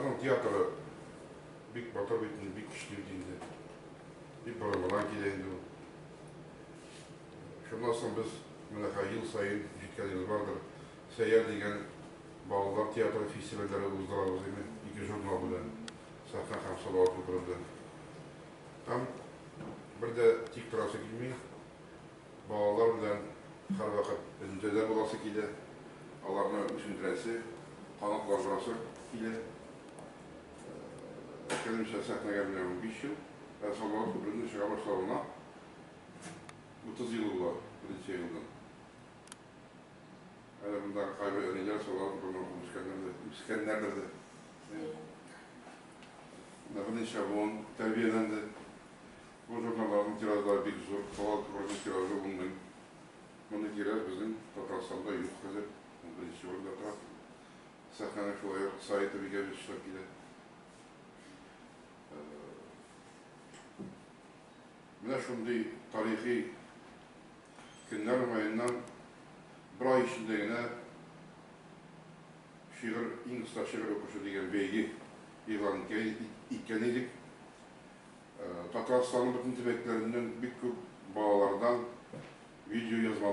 Татарның театры бик батыр бит инде, бик көчле бит инде. Бик борынгыдан килә инде ул. Шуннан соң без менә хәзер ел саен җиткәнебез бардыр. Сәйяр дигән балалар театры фестивальләре уздырабыз инде, ике журнал белән, Сәхнә һәм Салават күпере белән. Һәм бер дә тик торасы килми. Балалар белән һәрвакыт элемтәдә буласы килә, аларны үсендерәсе, канатландырасы килә. Әйткәнемчә, сәхнәгә менә 15 ел, ә Салават күперенең чыга башлавына 30 ел була, берничә елдан. Әле мондагы кайбер әниләр Салават күперен укып үскәннәрдер, үскәннәрдер дә. Менә берничә буын тәрбияләнде. Бу журналларның тиражлары бик зур. Салават күперенең тиражы 10 000. Мондый тираж безнең Татарстанда юк хәзер. Ул беренче урында тора. Сәхнәнең шулай ук сайты бик әйбәт эшләп килә. Менә шундый тарихи көннәр уңаеннан бер ай эчендә генә шигырь, иң оста шигырь укучы дигән бәйге игълан иткән идек. Татарстанның бөтен төбәкләреннән бик күп балалардан видеоязма.